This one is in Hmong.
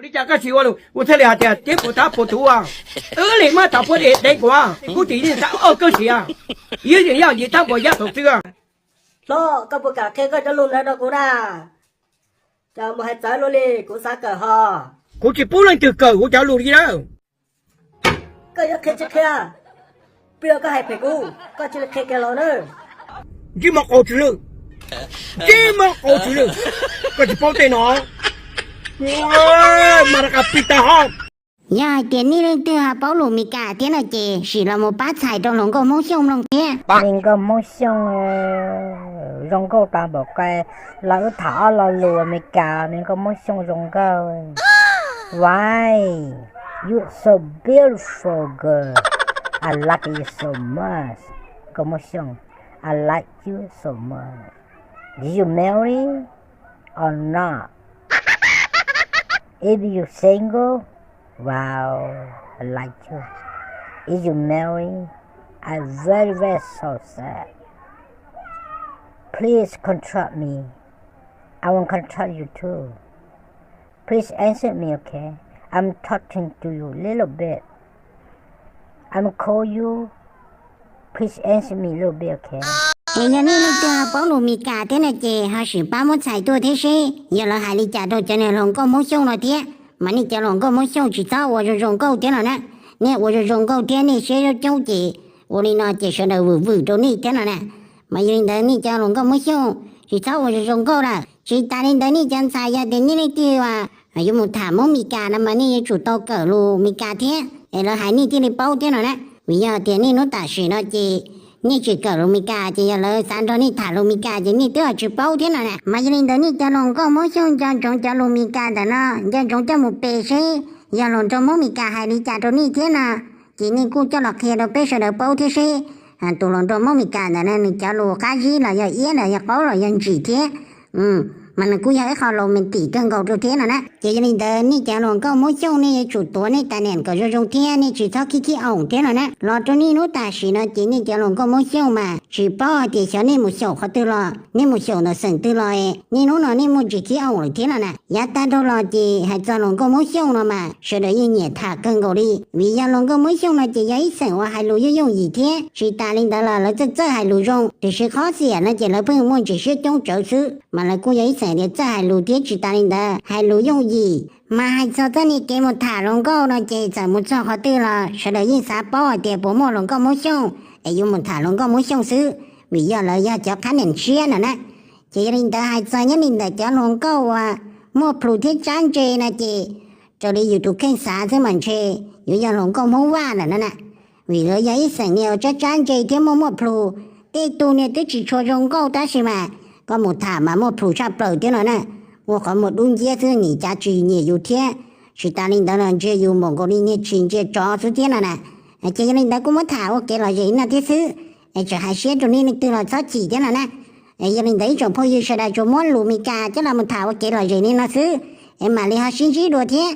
Li cas koj tsis ua lus, kuv thiaj li hais tias tib puas tab puas tuv, wb li muab tau puab dev kuv, kuv tsis yeej tab ob kawg siav, yog yog yim tab puas yab thaum twg. Hlob, koj puas kam qhia koj cov lus ntawd rau kuv na? Cas mus hais txawv luaj li, kuv xav kawm ho. Kuv tsis pub leej twg kawm kuv cov lus li na. Koj yuav qhia tsis qhia? Peb koj hais phem kuv, koj cia li qhia kiag los na. Ntsib mov qaus tsw lwj, ntsib mov qaus tsw lwj, koj tsis paub tej no. Mas rov qab pib tag ho. Yog hais tias nej leej twg ho paub lus Meskas thiab no ces sim los mus pab txhais rau hluas nkauj Hmoob Xyooj mloog thiab. Me nkauj Hmoob Xyooj zoo nkauj tas npaum ko, los wb tham ob lo lus Meskas, me nkauj Hmoob Xyooj zoo nkauj. Why you so beautiful girl? I like you so much. Nkauj Hmoob Xyooj, I like you so much. Did you marry or not? If you single, wow, I like you. If you marry, I very, very so sad. Please control me. I want control you too. Please answer me, okay? I'm talking to you a little bit. I'm call you. Please answer me a little bit, okay? Es yog nej leej twg ho paub lus Meskas thiab no ces ho sim pab muab txhais tuaj thiab seb yog lawv hais li cas rau cov niag hluas nkauj Hmoob Xyooj no thiab. Mas nej cov hluas nkauj Hmoob Xyooj tsis txhob ua zoo zoo nkauj thiab no na. Nej ua zoo zoo nkauj thiab nej siab zoo coob ces ua li no ces sawv daws vwm vwm rau nej thiab no na. Mas yog li ntawd nej cov hluas nkauj Hmoob Xyooj tsis txhob ua zoo zoo nkauj lawm. Tsis tas li ntawd nej cov ntxhais yog tias nej leej twg yuav mus tham Hmoob Meskas no mas nej yuav tsum tau kawm lus Meskas thiab es lawv hais nej thiaj li paub thiab no na. Vim yog tias nej hnub tam sim no ces nej tsis kawm lus Meskas ces yog lawv xav nrog nej tham lus Meskas ces nej twb tsis paub thiab no na. Mas yog li ntawd nej cov hluas nkauj Hmoob Xyooj nco ntsoov cov lus Meskas ntawm no, nco ntsoov coj mus pe seb yog hluas nraug Hmoob Meskas hais li cas rau nej thiab no, ces nej kuj coj los qhia rau peb sawv daws paub thiab seb tus hluas nraug Hmoob Meskas ntawm no nws cov lus qab zib los yog iab los yog qaub los yog ntsim thiab. Mas nws kuj yog ib qho lus me tim kawg nkaus rau thiab no na. Ces yog li ntawd nej cov hluas nkauj Hmoob Xyooj nej yuav tsum tuav nej tais niam kom zoo zoo thiab nej tsis txhob khib khib oom thiab no na. Los rau nej hnub tam sim no ces nej cov hluas nkauj Hmoob Xyooj mas tsis paub hais tias xyov nej mus xyaum qhov twg los, nej mus xyaum ntawm xeem twg los, nej hnub no nej muaj ntsis khib oom lawm thiab no na. Yav tag dhau los ces hais txog hluas nkauj Hmoob Xyooj no mas sawv daws yeej nyiam tham kawg nkaus li, vim yog hluas nkauj Hmoob Xyooj no ces yog ib xeem uas hais lus yooj yooj yim thiab. Tsis tas li ntawd los lawv txawj txawj hais lus zoo, tiam sis qhov xiam no ces lawv pheej muaj ntsis siab coob tsawv xwb, mas lawv kuj yog ib xeem tias txawj hais lus thiab. Tsis tas li ntawd hais lus yooj yim. Mas hais txog txoj niag kev mus tham hluas nkauj no ces txawm mus txog qhov twg los sawv daws yeej xav paub hais tias puas muaj hluas nkauj Hmoob Xyooj es yuav mus tham hluas nkauj Hmoob Xyooj xwb, vim yog lawv yog cov qhab niam tshiab no na. Ces yog li ntawd hais txog nyob li ntawm cov hluas nkauj uas muaj plhus thiab tsab ntse no ces raws li yus tus kheej xav xwb mas ntshe yuav yog hluas nkauj Hmoob Vaj lawm no na. Vim lawv yog ib xeem niag tsab tsab ntse thiab muaj muaj plhus, tej tug niag twb tsis tshua zoo nkauj tab sis mas koj mus tham mas muaj plhus tshaj plaws thiab no na. Ua qhov muag dub nciab xwb nim cav tsis nyiam yus thiab. Tsis tas li ntawd los ntsia yus npaum nkaus li niag tshis ntsia tsov xwb thiab no na. Ces yog li ntawd kuj muab tham ua kev lom zem no thiab xwb, es tseem hais siab rau nej leej twg los txhob chim thiab no na. Yog li ntawd ib tsoom phooj ywg sawv daws tsuas muab lus Meskas coj los mus tham ua kev lom zem li no xwb, es mam li ho sib ntsib dua thiab.